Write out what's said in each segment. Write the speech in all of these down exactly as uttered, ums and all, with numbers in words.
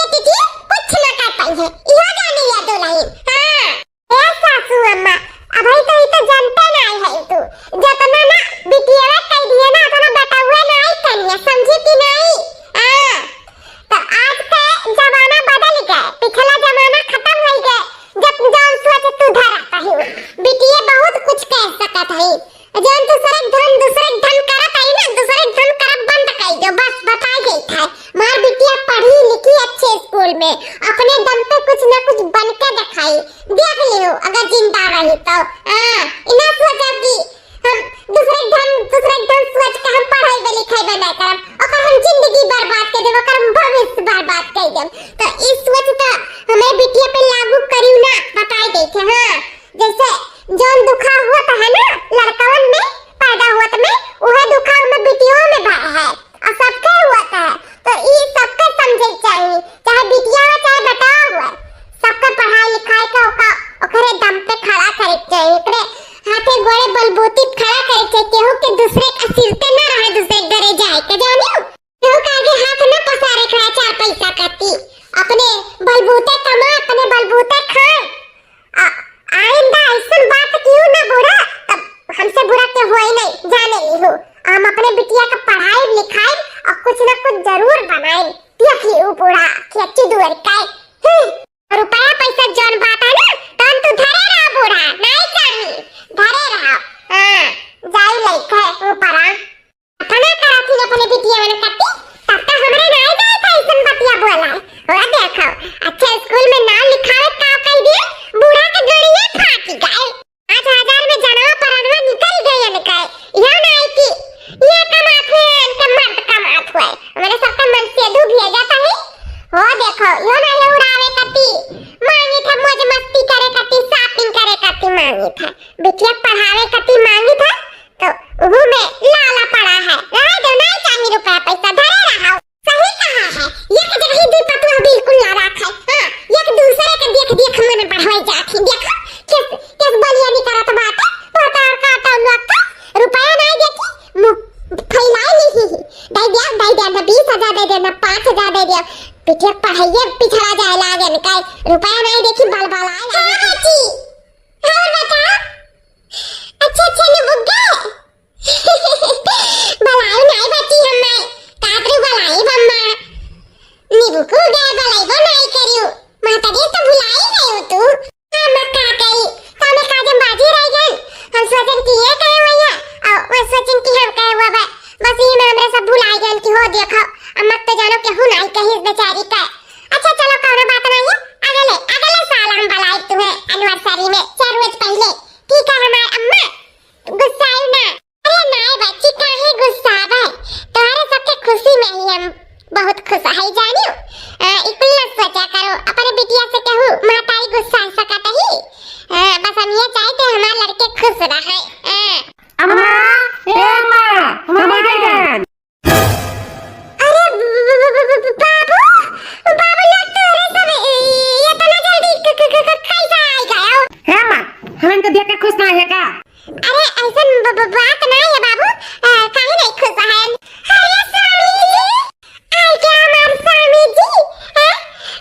दीदी, कुछ ना कर पाई है, इहो जाने या दुल्हन। हाँ। ए सासू अम्मा, अबही तो ई तो जनते नाई है तू। जतना ना बिटिया कह दिए ना, उतना बेटउआ नाई कनिया, समझी कि नाई? हाँ। तो आज के जमाना बदल गए, पिछला जमाना खत्म हो गए। जब जौन सोच तू धरा कही, बिटिया बहुत कुछ कह सकत है। जौन दूसरे के धन, दूसरे के धन करत आई ना, दूसरे के धन करब बंद कर दो, बस बताई गई था। मार बिटिया पढ़ी लिखी अच्छे स्कूल में, अपने दम पे कुछ ना कुछ बन के दिखाई, देख लियो अगर जिंदा रही तो। हाँ, इना सोचा कि हम दूसरे के धन, दूसरे के धन सोच के हम पढ़ाई में लिखाई में ना करब, ओकर हम जिंदगी बर्बाद कर देब, ओकर हम भविष्य बर्बाद कर देब। तो ई सोच तो हमें बिटिया पे लागू करियो ना, बताई गई थे। हाँ, जैसे जौन दुखा हुआ था है ना लड़कवन में, पैदा हुआ था में, वह दुखा में बिटियों में भा-, है, और सबके हुआ था। तो ई सबके समझे के चाहिए, चाहे बिटिया हो, चाहे बेटा हो, सबके पढ़ाई लिखाई का ओका, ओकरे दम पे खड़ा करे के चाहिए, ओकरे हाथे गोड़े बलबूती पे खड़ा करे के चाहिए, केहू के दूसरे के सिरते ना रहे, दूसरे के घरे जाए के, जानियो। केहू के आगे हाथ ना पसारे के रहे चार पैसा खाती, अपने बलबूते कमा, अपने बलबूते खाए। आ, आइंदा ऐसन बात कियो ना बूढ़ा, तब हमसे बुरा के होई नहीं, जाने ली हूँ। हम अपने बिटिया का पढ़ाई लिखाई और कुछ ना कुछ जरूर बनाए। देख ली वो बूढ़ा खेची दुआर का। हम्म, रुपया पैसा जौन बात है ना, तौन तू धरे रहा बूढ़ा, नहीं चाही, धरे रहा। हाँ, जाई लइका ऊपरा। अपना करत ही अपने बिटिया मन कत्ती, तब तो हमरे नाई जाए था ऐसन बतिया बोला। ओ देखो, अच्छे स्कूल में नाम लिखावे का कह दिए, बूढ़ा के गड़िए फाटी गए। पाँच हजार में जनवा परनवा निकल गए इनके। यह नाई की, ये कमात हुए, इनके मर्द कमात हुए। हमरे सबका मन से दू भेजा था ही। ओ देखो, यो नाई उड़ावे कत्ती, मांगी था मौज मस्ती करे कत्ती, shopping करे कत्ती मांगी था। बिटिया पढ़ावे कत्ती मांगी था, तो उहू में लाला पड़ा है। रहे दो, नहीं चाही रुपया पैसा, धरे रहो। सही कहा है, एक जगह दू पतुआ बिल्कुल ना रखा है। हाँ, एक दूसरे के देख देख मन बढ़ाई जात है। देखो, केस, केस बलिया नहीं करत बात है, पतार काटा लोग का रुपया नहीं देती, मुँह फैलाई नहीं है। दे दिया, दे दिया, ना बीस हजार दे दिया, ना पाँच हजार दे दिया। बिटिया पढ़ाइए पिछड़ा जाए लागे इनका, रुपया नहीं देखी, बल बल आए लागे। हाँ जी, और बताओ, अच्छा, अच्छा, नु बुग्गे। बलाई नाई बची हम्मे, कातरी बलाई बम्मा। निबुकू गए बलाई बनाई करियो, माता दी तो भुलाई गयो तू। हम का करी, तमे काजम बाजी रह गए। हम सोचन कि ये कहे हुआ, और वो सोचन कि हम कहे हुआ बा। बस ये में हमरे सब भुलाई गए कि हो देखो, अम्मा तो जानो केहू नाई कही इस बेचारी का। अच्छा चलो, कौनो बात नहीं है, अगले, अगले साल हम बलाई तुम्हें anniversary में, चार रोज पहले। ठीक है हमारे अम्मा, गुस्साई ना। अरे नाय बच्ची, काहे गुस्साबे? तोहरे सबके खुशी में ही हम बहुत खुश है, जानियो। आ, ई कुल न सोचा करो, अपने बिटिया से कहू, महतारी गुस्सा सकत ही। आ, बस हम ये चाहते हमारे लड़के खुश रहे। आ। अम्मा, ए अम्मा, हम आ गए। अरे ब-, ब-, ब-, ब-, ब-, बाबू, बाबू लोग तोरे सब ए-, इतना जल्दी क-, क-, क-, क-, कैसे आ गए हो? हे माँ, हम इनके देख के खुश ना है का? अरे ऐसन ब-, ब-, बात ना है बाबू, अ, काहे नहीं खुश है? अरे स्वामी जी, आई क्या हमार स्वामी जी? हैं?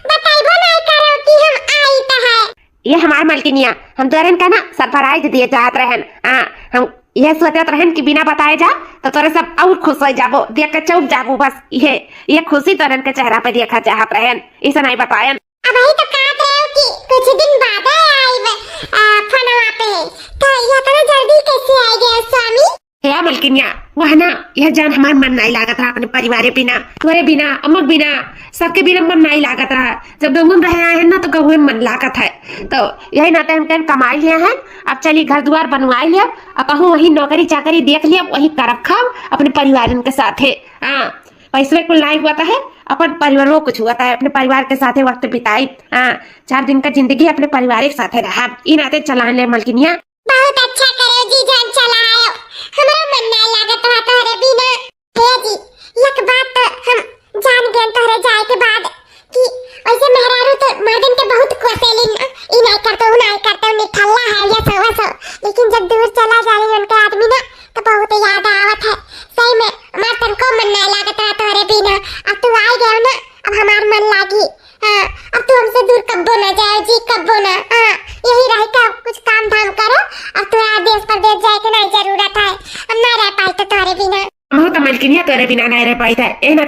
बताइबो नहीं करो कि हम आई तो है। ये हमार मलकिनिया, हम तोरन का ना surprise दिए चाहत रहन। आ, हम यह सोचत रहन कि बिना बताए जा तो तोरे सब और खुश हो जाबो, देख के चौंक जाबो। बस ये, ये खुशी तोरन के चेहरा पे देखा चाहत रहन, इसे नहीं बतायन। अब वही तो कहत रहे हो कि कुछ दिन बाद आइब, आ, फोनवा पे, तो ये इतना जल्दी कैसे आ गया स्वामी? हे मलकिनिया, वह ना, यह जान हमार मन नहीं लागत रहा अपने परिवारे बिना, तोरे बिना, अम्मक बिना, सबके बिना मन नहीं लागत रहा। जब गहुए में रहे आए हैं ना, तो गहुए में मन लागत है। तो यही नाते हम कहीं कमाई लिया है, अब चली घर दुआर बनवाई लिया, और कहूँ वही नौकरी चाकरी देख लिया, वही करब खाब अपने परिवारन के साथे। हाँ, पैसवे कुल नहीं हुआ है, अपन परिवारों कुछ हुआ है, अपने परिवार के साथे वक्त बिताई। हाँ, चार दिन का जिंदगी अपने परिवार के साथे रहा, ई नाते चलान ले मलकिनिया। बहुत अच्छा करो जी जान चला आयो। हमरा मन ना लागत रहा तोहरे बिना। हे जी, एक बात तो हम जान गए तोहरे जाए के बाद कि वैसे मेहरारू तो मर्दन के बहुत कोसेलिन ना, ई नहीं करतो, ऊ नहीं करतो, निठल्ला है, ये सो, वो सो। लेकिन जब दूर चला जाने उनके आदमी ना, तो बहुत याद आवत है। सही में, हमार तनको मन ना लागत रहा तोहरे बिना। अब तू आ गयो ना, अब हमार मन लागी।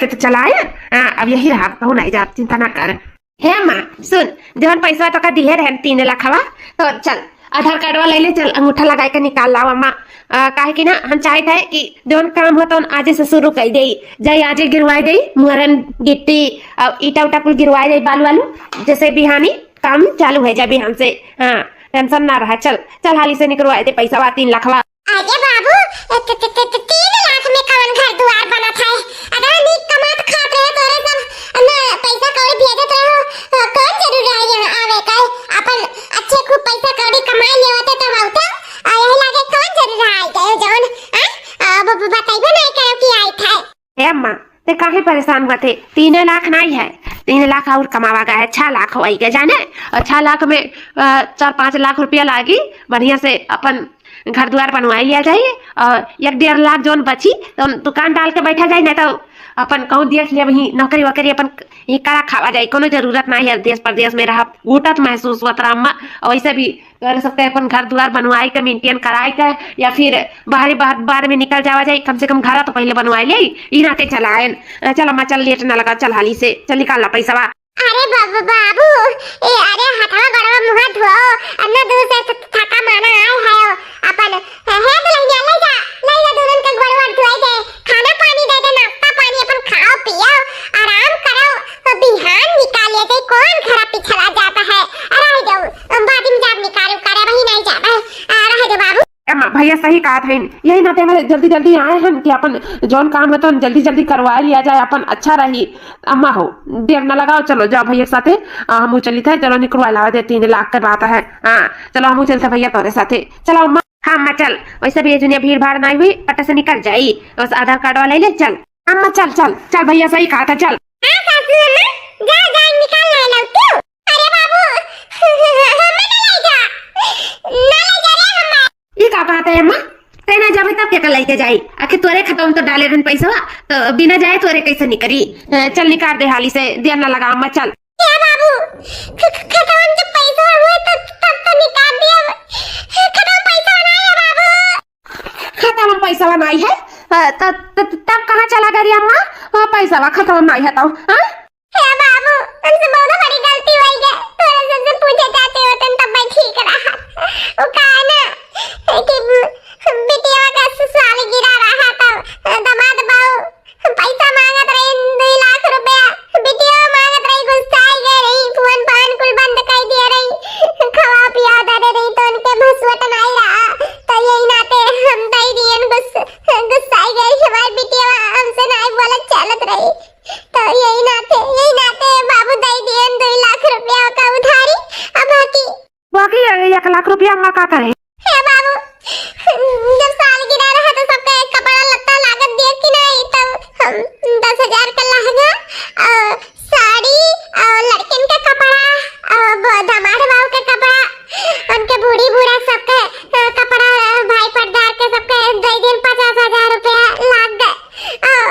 तो चलाए, हाँ, अब यही रहा, कहूँ नहीं जात, चिंता ना कर। हे अम्मा, सुन, जौन पैसा तोका दिहे रहन तीन लाखवा, तो चल, आधार कार्डवा ले ले, चल, अंगूठा लगाए के निकाल लाओ अम्मा। आ, काहे कि ना, हम चाहत है कि जौन काम हो तौन आजे से शुरू कर देई, जाई आजे गिरवाए देई, मुहरन, गिट्टी, आ, ईटा उटा कुल गिरवाए देई, बालू वालू, जैसे बिहानी काम चालू है जाए बिहान से। हाँ, टेंशन ना रहा, चल, चल हाली से निकरवाए दे पैसा तीन लाखवा। अरे बाबू, त-, त-, त-, त-, तीन लाख में कवन घर दुआर बनत है? अगर नीक कमात खात रहे तोरे सब, न पैसा कौड़ी भेजत रहे हो, तो कौन जरूर रहे यहाँ आवे का? अपन अच्छे खूब पैसा कौड़ी कमाई लेवते तब आवते, आ यही लागे कौन जरूर रहे आई गए जौन, आ? आ, ब-, ब-, बताइबो नहीं करो कि आई था। हे अम्मा, ते काहे परेशान हुआ थे? तीन लाख नहीं है, तीन लाख और कमावा गया है, छह लाख होई गए जाने, और छह लाख में, अ, चार पाँच लाख रुपया लागी, बढ़िया से अपन घर द्वार बनवाई लिया जाई, और एक डेढ़ लाख जौन बची, तो दुकान डाल के बैठा जाई, नहीं तो अपन कहूँ देख लिया वहीं नौकरी वोकरी अपन ये करा खावा जाई, कोनो जरूरत नहीं है देश परदेश में रहा, घूटत महसूस हुआ था अम्मा, और वैसे भी तोरे सबके अपन घर दुआर बनवाए के, maintain कराए के, या फिर बाहरी बाहर, बाहर में निकल जावा जाए, कम से कम घर तो पहले बनवाए ले, ई नाते चलाएन। अ, चल अम्मा, चल, लेट ना लगा, चल हाली से, चल निकाल ला पैसवा। अरे बाबू, बाबू, ए, अरे हथवा गोड़वा मुँह धो, अन्ना दूर से थ-, थका माना आए है, अपन, हे दुल्हनिया, ले जा, ले जा, दूधन के गोड़वा धोए दे, खाना पानी दे दे, नाश्ता पानी अपन खाओ पियो, आराम करो, तो बिहान निकाले दे, कौन घरा पिछला जाता है, रह जाओ, बाद में जाब निकालू करे, वही नहीं जाबे, आ, रह दे बाबू। अम्मा, भैया सही कहत हईन, यही नाते हमारे जल्दी जल्दी आए हैं कि अपन जौन काम है तो जल्दी जल्दी करवा लिया जाए, अपन अच्छा रही। अम्मा हो, देर न लगाओ, चलो जाओ भैया के साथे, आ, हमहू चली थे, चलो निकलवा लावा दे, तीन लाख के बात है। हाँ, चलो हमहू चलते भैया तोरे साथे, चलो अम्मा। हाँ अम्मा चल, वैसे भी ये दुनिया भीड़ भाड़ नहीं हुई, पट से निकल जाई, बस आधार कार्ड वाला ही ले चल। अम्मा चल, चल, चल भैया सही कहा था, चल। हाँ सासू अम्मा, जा, जा, निकाल ला लौटू। अरे बाबू, हमें ना ले जा, ना ले जा रे हमें। ई का कहत है अम्मा? ते ना जाबे तब के का लेके जाई? आखिर तोरे खतवा में तो डाले रहन पैसवा, तो बिना जाए तोरे कैसे निकरी? अ, चल निकाल दे हाली से, देर ना लगा अम्मा, चल। ए बाबू, ख-, ख-, खतवा में तो पैसा हुए तो तब तो निकाल दिया। खतवा में पैसा नहीं है बाबू। खाता में पैसा नहीं है, अ, त-, त-, त-, तब कहाँ चला गया रे अम्मा? हाँ, पैसा वा खाता में नहीं है तो, हाँ? हे बाबू, हमसे बहुत बड़ी गलती हो गई। तोरा सबसे पूछे जाते होते तब मैं ठीक रहा। वो कहा ना कि बिटिया का सालगिरह रहा तब दामाद बाऊ पैसा मांगत रही, दो लाख रुपया। बिटिया मांगत रही, गुस्सा आ गए रही, फोन फान कुल बंद कर दिए रही, खवा पिया दे रही तो उनके भसुअट नहीं रहा, तो यही नाते हम दे दिए, गुस्सा, गुस्सा आ गए। हमारी बिटिया हमसे नहीं बोलत चालत रही, तो यही नाते, यही नाते बाबू दे दिए दो लाख रुपया का उधारी। अब बाकी बाकी ये एक लाख रुपया अम्मा का करे? हे बाबू, जब सालगिरह रहा तो सबके कपड़ा लत्ता लागत दिया कि नहीं, तब हम दस हजार का लहंगा और साड़ी और लड़कन का कपड़ा और ब-, दामाद बाबू के कपड़ा, उनके बूढ़ी बूढ़ा सबके, अ, कपड़ा, अ, भाई पटदार के सबके दे दिन पचास हजार रुपया लाग गए। और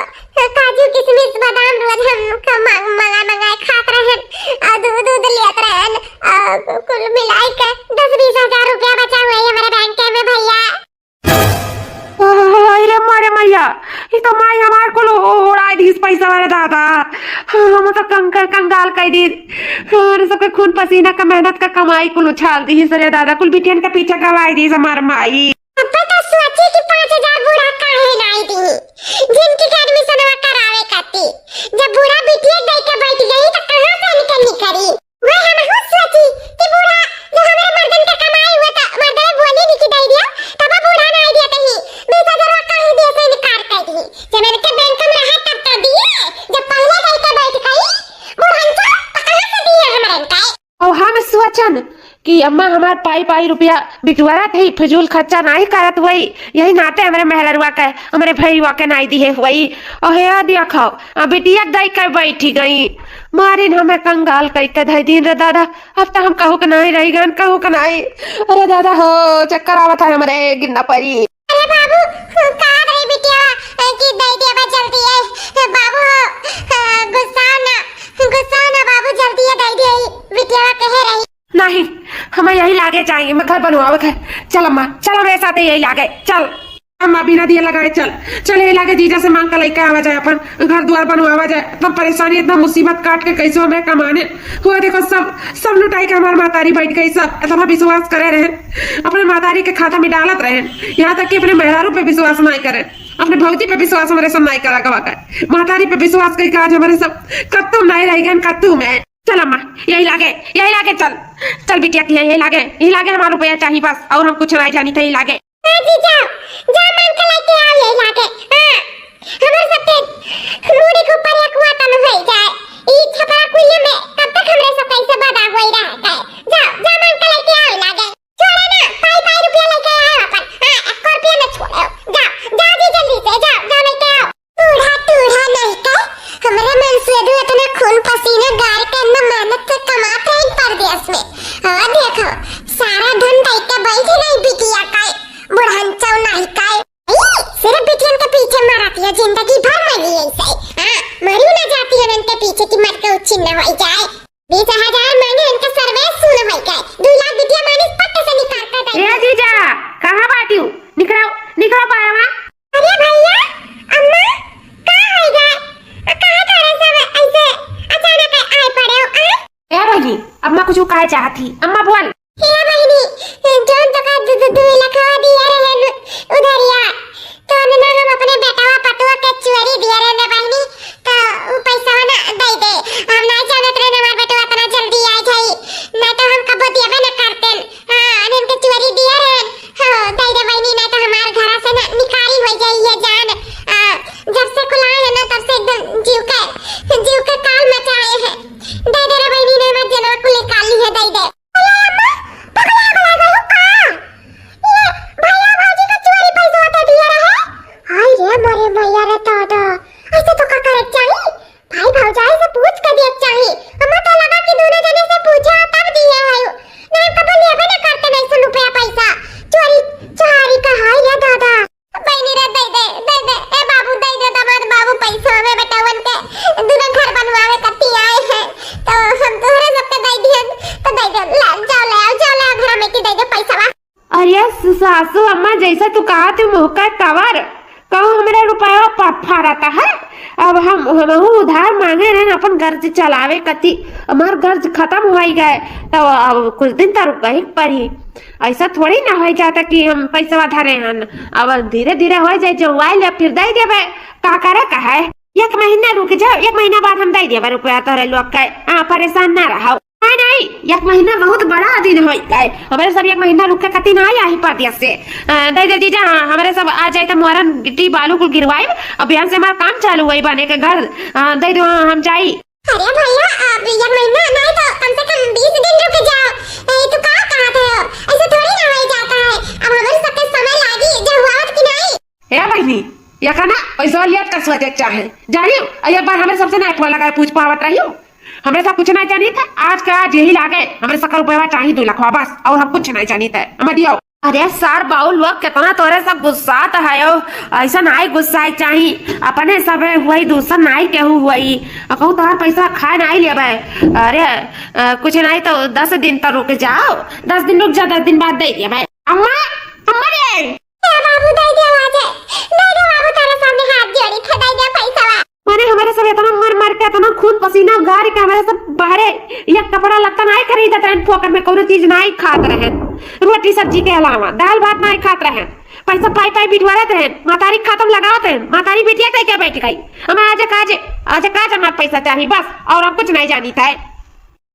काजू किशमिश बादाम रोज हम क-, मंग-, मंगा मंगाए खात रहन और दूध दूध लेत रहन और कुल मिलाई के दस बीस हजार रुपया बचा हुआ है हमारे बैंक में भैया। अरे मारे मैया, ये तो माई हमार कुल उ-, उड़ाई दीस पैसा वाले दादा। हम तो कंकर कंगाल कर दी। अरे सबके खून पसीना का मेहनत का कमाई कुल उछाल दीस रे दादा, कुल बिटियन के पीछे गवाई दीस हमार माई। अब तो सोची कि पाँच हजार बूढ़ा काहे नाई दी, जिनकी के एडमिशनवा करावे खाती। जब बूढ़ा बिटिया दे के बैठ गई तो कहाँ से इनके निकली? वह हम हूँ सोची कि बूढ़ा जो हमारे मर्दन के कमाई हुआ था, मर्दे बोली नहीं कि दे दिया, तब बूढ़ा नाई दिया कहीं, बीस हजार काहे दिए से इनकार कर दी। जब इनके बैंक में रहा तब तो दिए, जब पहले दे के बैठ गई बूढ़ा तो कहाँ से दिए हमारे इनका? और हम सोचन कि अम्मा हमार पाई पाई रुपया बिटुआरत ही, फिजूल खर्चा नाई करत हुई, यही नाते हमरे मेहररुआ के, हमरे भईवा के नाई दिहे हुई। और हे देखो, अब बिटिया दई के बैठी गई, मारिन हमें कंगाल कई के धई दिन रे दादा। अब तो हम कहू के नाई रही गन, कहू के नाई। अरे दादा हो, चक्कर आवत है हमरे, गिरना पड़ी। अरे बाबू, कहा रही बिटिया कि दे दिया बा जल्दी है। बाबू हो, गुस्सा ना, गुस्सा ना बाबू, जल्दी है दे दिया, बिटिया कहे रही। नहीं, हमें यही लागे चाहिए, मैं घर बनवावे के। चल अम्मा, चल हमरे साथे यही लागे, चल। अम्मा, बिना दिया लगाए चल, चल यही लागे जीजा से मांग के लइके आवा जाए, अपन घर दुआर बनवावा जाए। इतना परेशानी, इतना मुसीबत काट के कैसे हमें कमाने हुआ। देखो सब, सब लुटाई के हमार महतारी बैठ गई, सब इतना विश्वास करे रहे, अपने महतारी के खाता में डालत रहे, यहाँ तक कि अपने मेहरारू पे विश्वास नहीं करे, अपने भौजी पे विश्वास हमारे सब नहीं करा गवा गए। महतारी पे विश्वास करके आज हमारे सब कत्तू में नहीं रह गए, कत्तू में। चल अम्मा, यही लागे, यही लागे, चल, चल बिटिया की यही लागे, यही लागे हमार रुपया चाही बस, और हम कुछ नहीं जानी थे, यही लागे। हाँ जीजा, जा मांग के लेके आओ यही लागे। हाँ, हमर सबके मूड़ी के ऊपर एक वतन होई जाए। ई छपरा कुइया में कब तक हमरे सब कैसे बदा होई रह गए? जा, जा मांग के लेके आओ लागे। छोड़े ना, पाई पाई रुपया लेके आओ अपन। हाँ, एक रुपया न छोड़े। जा, जा जी जल्दी से, जा, जा लेके आओ। टूढ़ा, टूढ़ा नहीं के, हमरे मनसेधू इतना खून पसीना गार के इतना मेहनत से कमात रहे परदेस में। और देखो, सारा धन दई के बैठी नहीं बिटिया का, बुढ़न चौ नहीं का। ई, सिर्फ बिटियन के पीछे मरत है, जिंदगी भर मरी ऐसे। हाँ, मरी ना जाती है इनके पीछे कि मर के उच्छिन्न हो जाए। बीस हजार मांगे, इनका सर्वे सुन होई गए। दू लाख बिटिया मानिस पट्ट से निकाल कर दे। ए जीजा, कहाँ बाटिउ? निकराओ, निकराओ बाहर। अरे भैया, अम्मा, का होई गए? काहे तोरे सब ऐसे अचानक आए पड़े हो, आ? ए बहिनी, अम्मा कुछ कहे चाहत ही। अम्मा बोल। हे बहिनी, जौन तोका दू, दू, दू लखवा दिया रहे न उधरिया, तो ना हम अपने बेटवा पतुआ के चुअरी दिया रहे न बहिनी, तो उ पैसा ना दे दे। हम ना जानत रहे हमार बेटवा इतना जल्दी आ जाई, ना तो हम कबो दियाबे न करते। हाँ, अनिल के चुअरी दिया रहे। हाँ, दे दे बहिनी, ना तो हमार घरा से ना निकारी हो जाई ये जान। आ, जब से कुलाए है ना, तब से एकदम जीव के, जीव के काल मचाए है। दे दे रे बहिनी, ना हमार जनवा कुल निकाली है, दे दे। अरे अम्मा, पगला, पगला गई हो का? ये भैया भौजी का चोरी पैसा तो दिया रहे। हाय रे मोरे मैया रे दादा, ऐसे तो का करे के चाही? भाई भौजाई से पूछ के दिए के चाही। हमें तो लगा कि दोनों जने से पूछे तब दिए है। नहीं कबो लेबे न करते नहीं सौ रुपया पैसा। चोरी, चोरी का हाय रे दादा। बहिनी रे, दे दे, दे दे, ए बाबू, दे दे, दामाद बाबू, पैसा हमें बेटवन के, दुनो घर बनवावे कती आए हैं, तो हम तोहरे सबके दे दिहन, तो दे दे, ले, जाओ ले आओ, जाओ ले आओ, घर में की दे दे पैसा। अरे स-, सासू अम्मा, जैसा तू कहा तू मुँह का कवर, कहूँ हमरे रुपया प-, फारता है। अब हम, हमहू उधार मांगे रहे अपन गर्ज चलावे कती, हमार गर्ज खत्म हो गए, तो अब कुछ दिन तो रुक ही पड़ी। ऐसा थोड़ी ना हो जाता कि हम पैसा धरे हन, अब धीरे धीरे हो जाए, जो आइल फिर दे देबे। का करे का है, एक महीना रुक जाओ, एक महीना बाद हम दे देबे रुपया तोहरे लोग के। हाँ, परेशान ना रहो। नहीं, नहीं, एक महीना बहुत बड़ा दिन हो गए, हमारे सब एक महीना रुक के कती ना आई आही परदेस से। अ, दे दे जीजा, हाँ, हमारे सब आ जाए तो मोरन गिट्टी बालू कुल गिरवाई, अब बिहान से हमारा काम चालू हुई बने के घर। अ, दे दो, हाँ, हम जाई। अरे भैया, अब एक महीना नहीं तो कम से कम बीस दिन रुक जाओ। ए, तू का कहत हो? ऐसे थोड़ी ना हो जाता है। अब हमारे सबके समय लागी, जब हुआ कि नहीं। ए बहिनी, ये का ना पैसा लियत का सोचे के चाहे। जानियो, आ एक बार हमारे सबसे ना एक लगाए पूछ पावत रहियो। हमारे सब कुछ नहीं जानी था। आज का आज यही लागे, हमारे सकर रुपया चाही दो लाख बस, और हम कुछ नहीं जानी था। हमें दियो। अरे सार बाउल लोग, कितना तोरे सब गुस्सात है हो। ऐसा नाई गुस्साए चाही, अपने सब हुई, दूसर नाई केहू हुई। कहूँ तोहर पैसा खाए नाई लेबे। अरे, अ, कुछ नाई तो दस दिन तो रुक जाओ, दस दिन रुक जा, दस दिन बाद दे देबे। अम्मा, अम्मा रे। ए बाबू, दे दे आवाज, दे दे बाबू, तारे सामने हाथ जोड़ी थे, दे दे पैसा। माने हमारे सब इतना मर मर के, इतना खून पसीना गार के हमारे सब बाहरे, एक कपड़ा लत्ता नाई खरीदत रहन, फोकट में कोनो चीज नाई खात रहन, रोटी सब्जी के अलावा दाल भात नाई खात रहन। पैसा पाई पाई बिटवारत रहन, मातारी खातम लगावत रहन, मातारी बिटिया कह के बैठ गई। हमें आज काज, आज काज हमार पैसा चाही बस, और हम कुछ नहीं जानी था।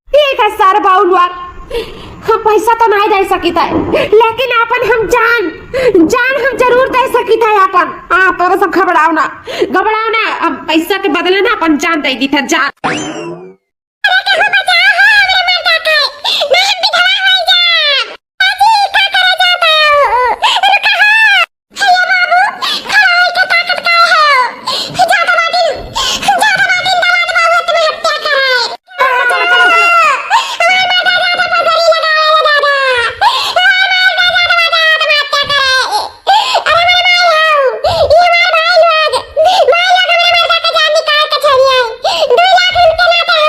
ठीक है सार बाउल लोग, हम पैसा तो नहीं दे सकित है, लेकिन अपन हम जान, जान हम जरूर दे सकित है अपन। हाँ, तोरा सब घबराओ ना, घबराओ ना, हम पैसा के बदले ना अपन जान दे दी था, जान। अरे केहू बचाओ हो, हमरे मर्दा के, ना हम विधवा हो जाब। अजी, का करे जाता हो? रुका हो। हे बाबू, खड़ा होइके ताकत काहे हो? जात बाटिन, जात बाटिन दामाद बाबू आत्महत्या कराए। हमार मर्दा ज्यादा पगड़ी लगाए रे दादा। हमार मर्दा ज्यादा ज्यादा आत्महत्या कराए। अरे हमार माई हो, ई हमार भाई लोग, भाई लोग हमरे मर्दा के जान निकाल के चली आई। दो लाख रुपया लाते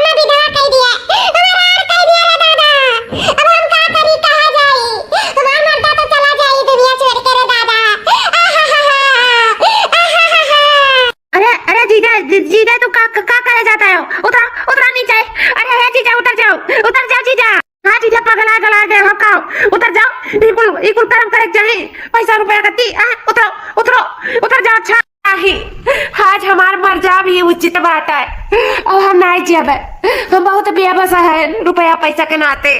करम करे के चाही, पैसा रुपया कत्ती, आ, उतरो, उतरो, उतर जाओ, अच्छा। नाही, आज हमार मर जाब ही उचित बात है। अब हम नाही जियबे, हम बहुत बेबस है रुपया पैसा के नाते।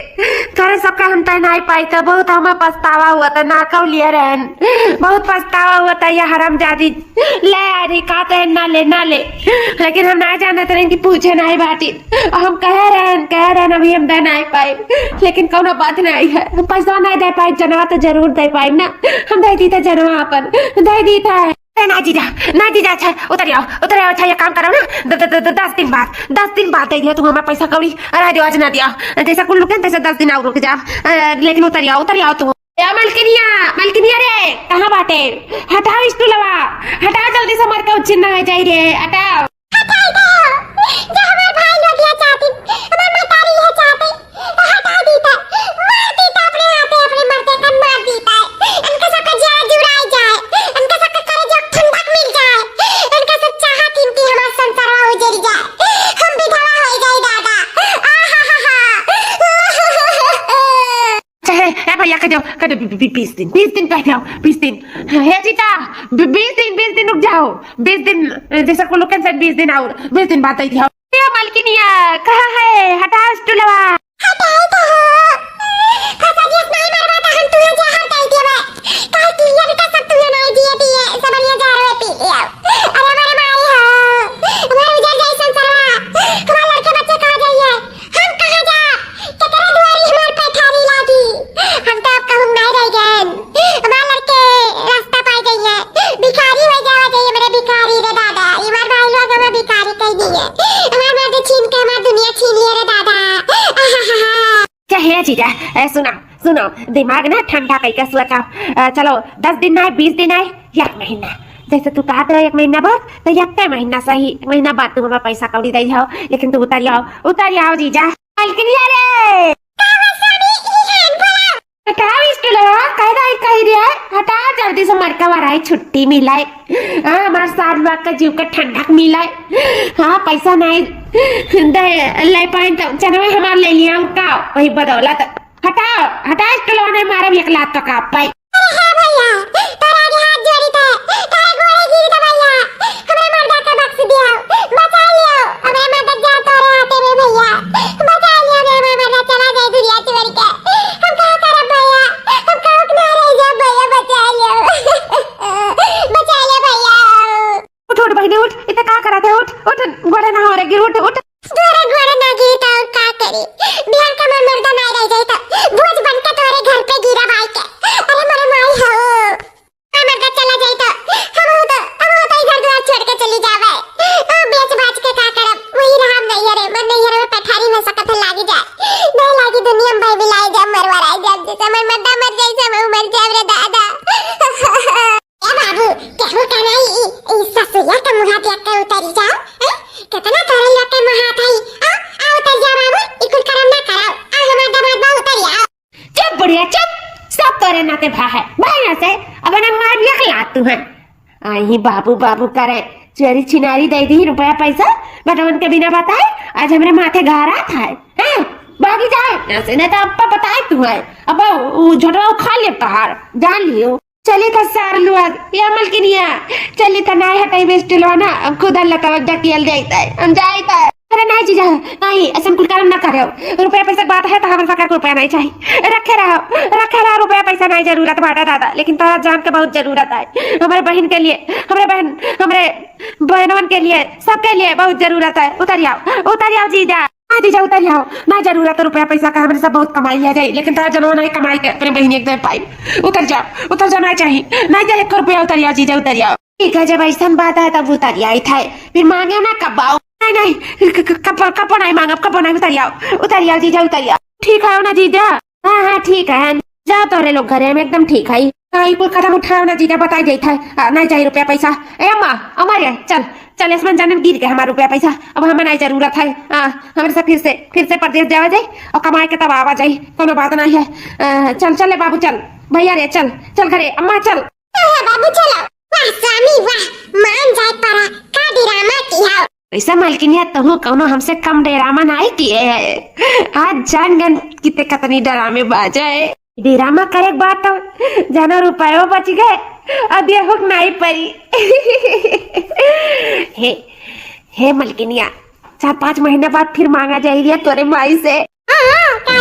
तोरे सबका हम तय नाही पाई त बहुत हमें पछतावा हुआ था, ना कौ लिए रहन, बहुत पछतावा हुआ था। ये हरामजादी ले आ रही, का तय ना ले, ना ले, लेकिन हम नाही जानत रहन कि पूछे नाही बाटी। हम कहे रहन, कहे रहन, अभी हम दे नाही पाई, लेकिन कौनो बात नाही है, हम पैसा नाही दे पाई, जनवा तो जरूर दे पाई ना, हम दे दी था जनवा अपन, दे दी था। ए, ना जीजा, ना जीजा, अच्छा, उतर आओ, उतर आओ, अच्छा, ये काम करो ना, द-, द-, द-, द-, दस दिन बाद, दस दिन बाद दे दियो तू हमें पैसा कौड़ी, रह दियो, आज ना दिया, जैसा कुल रुके, तैसे दस दिन और रुक जा, अ, लेकिन उतर आओ, उतर आओ तू। ए, मलकिनिया, मलकिनिया रे, कहाँ बाटे? हटाओ स्टूलवा, हटाओ जल्दी से, मर के उच्छिन्न हो जाई रे, हटाओ। हटाई दे हो, जो हमार भाई लोग ये चाहती, हमार मतारी ये चाहती, तो हटाई दी था, मार दी था अपने हाथे, अपने मर्दे का मार दी था। इनका सबका जिया जुड़ाई जाए, इनका सबका करेजा ठंडक मिल जाए, इनका सब चाहत इनकी हमार संसारवा उजड़ जाए, हम विधवा हो जाए दादा। आहा हा हा। चाहे, ए भैया, कह दो, कह दो, बी-, बी-, बीस दिन, बीस दिन कह दो, बीस दिन। हे जीजा, बी-, बीस दिन, बीस दिन रुक जाओ, बीस दिन, जैसा को लोकन से बीस दिन और, बीस दिन बाद दे दिया। ए मलकिनिया, कहाँ है? हटाओ स्टूलवा। हटाओ तो हो। फंसा दिया, नहीं मरवा तो हम तुम्हें जहर दे दिए बे। काल पी लिया बेटा, सब तुम्हें नहीं दिए, दिए, सब ये जहर में पी लिया। अरे हमारे मारी हो, हमारे उजर जैसन सरवा, हमारे लड़के बच्चे कहाँ जाइए? हम कहाँ जा? केकरे दुआरी हमार पैठारी लागी? हम तो अब कहूँ नहीं रह गए। हमार लड़के रास्ता पाई गई है। भिखारी हो जावा जाइए मेरे भिखारी रे दादा। ये हमार भाई लोग हमें भिखारी कह दिए। हमार मर्द छीन के हमार दुनिया छीन लिए रे दादा। आहाहाहा। चाहे जीजा, ए, सुना, सुनो, दिमाग ना ठंडा कइके सोचो। अ, चलो, दस दिन ना, बीस दिन आए, एक महीना। जैसे तू कहत रहे एक महीना बाद, तो एक महीना सही, एक महीना बाद तू हमें पैसा कौड़ी दे जाओ, लेकिन तू उतर आओ, उतर आओ जीजा। मलकिनिया रे। हटाओ स्टूलवा, कह रहा है, कह रहा है, हटाओ जल्दी से, मरका वराई छुट्टी मिलाए। हाँ, हमार सार लोग का जीव का ठंडक मिलाए। हाँ, पैसा नहीं दे, ले पाइन तो जनवे हमार ले लिया उनका, वही बदौलत। हटाओ, हटाओ, चलो, नहीं मारब एक लात तो का पाई। अरे हाँ भैया, तोरा आगे हाथ जोड़ी थे, तोरे गोड़े गिरी थे भैया, हमरा मर्दा के बख्श दियो, बचा लियो, हमरा मर्दा जा तोरे हाथे में भैया, बचा लियो, हमरा मर्दा चला जाए दुनिया छोड़ के, हम का करब भैया, हम का ना रह जाब भैया, बचा लियो, बचा लियो भैया। उठ, उठ बहिनी, उठ, इते का करत है? उठ, उठ, गोड़े ना हो रे, गिर, उठ, उठ। तोरे गोड़े ना गिरी तो और का करी? बिहान का मन मर्दा ना रह जाई तो भोज बन के तोरे घर पे गिरा भाई के। अरे मोरे माई हो। मन मर्दा चला जाई तो हम हो तो, हम हो तो इधर दुआर छोड़ के चली जावे। ओ बेच बाच के का करब? वही रहा हम नहीं रे, मन नहीं रे, पठारी में सकत है लागी जाए। नहीं लागी दुनिया में भाई मिलाई जाए, मरवा रही जाए, जैसे मन मर्दा मर जाए, जैसे हम मर जाए रे दादा। ए बाबू, केहू का नाई, ई, ई ससुया के मुहा देख के उतरी जाओ, हैं? केतना तोरे लोग के मुहा थाई, आ, आ उतर जा बाबू, ई कुल करम ना कराओ, आ हमार दामाद बा उतरी आओ। चुप बुढ़िया, चुप, सब तोरे नाते भा है, भाई ना से, अब ना मार एक लात तू है। आई ही बाबू, बाबू करे, चोरी छिनारी दे दी रुपया पैसा, बटवन के बिना बताए, आज हमरे माथे घारा था, हैं? भागी जाए, ना से नहीं तो अप्पा बताए तू है, अब वो झोटवा उखाड़ ले तोहार, जान लियो। चली त सार लुआ, या मलकिनिया, चली त नाय हटाई बेस्टलवा ना, अब खुद लतवा डकियल जाइत है, हम जाइत है। अरे नाय जीजा, नाय, ऐसन कुल करम ना करेउ। रुपया पैसा के बात है त हमरे सरकार को रुपया नाय चाही। रखे रहो, रखे रहो, रुपया पैसा नाय जरूरत बाटा दादा, लेकिन तोरा जान के बहुत जरूरत है। हमरे बहिन के लिए, हमरे बहन, हमरे बहनवन के लिए, सबके लिए बहुत जरूरत है। उतर आओ, उतर आओ जीजा। ना जीजा, उतर आओ, ना जरूरत रुपया पैसा का, हमरे सब बहुत कमाई लिया जाई, लेकिन तोरा जनवा नहीं कमाई के अपने बहिनी एक दे पाई। उतर जाओ, उतर जाओ, ना चाही, ना चाही, एक रुपया उतर आओ जीजा, उतर आओ। ठीक है, जब ऐसन बात है तब उतर आई था, फिर मांगे ना कब्बाओ। नहीं, नहीं, क-, क-, कब्बो, कब्बो नहीं मांगब, कब्बो नहीं, उतर आओ, उतर आओ जीजा, उतर आओ। ठीक है ना जीजा? हाँ, हाँ, ठीक है, जाओ तोरे लोग घरे में एकदम ठीक है। हाँ, ई कुल कदम उठाओ ना जीजा, बताई देत है। आ, नहीं चाहिए रुपया पैसा। ए अम्मा, अम्मा रे, चल, चल, इसमें जाने गिर के हमार रुपया पैसा, अब हमें नहीं जरूरत है। हाँ, हमरे से फिर से, फिर से परदेस जावा जाए और कमाए के तब आवा जाए, कोनो बात नहीं है। आ, चल, चल ले बाबू, चल, भैया रे, चल, चल घरे, अम्मा चल। ए बाबू चलो, वाह स्वामी वाह, मान जाए परा, का ड्रामा किया। ऐसा मलकिनिया, तहु कौनो हमसे कम ड्रामा नहीं किए है। आज जान गन किते कतनी ड्रामे बाजे। डेरा मा करे के बात हो, जानो रुपयो बच गए, अब ये हुक नाई परी। हे, हे मलकिनिया, चार पाँच महीना बाद फिर मांगा जाई रिया तोरे माई से। हाँ, हाँ,